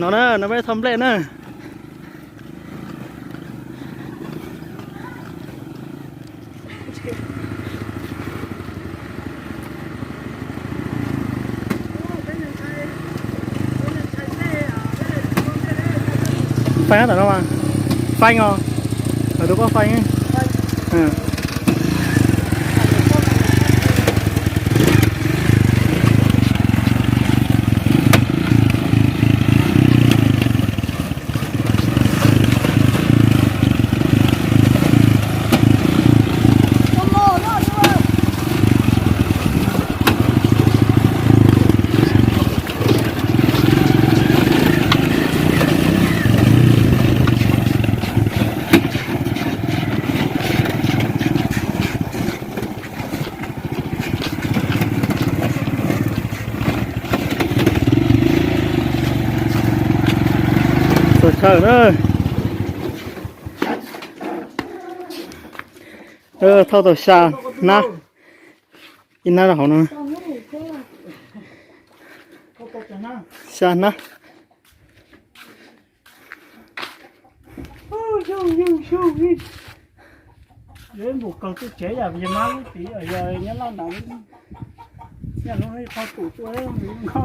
No na, no peb thauj nplej na. Feej tam no mas, feej os, tus koj feej. Txog chaw na. Thauj tau xya hnab, ib hnab rau hauv no, xya hnab. Npaum kawg tub tsev yam yog mab lub tid yog nyob laj nram, yam lub qhov tus tuaj nqho.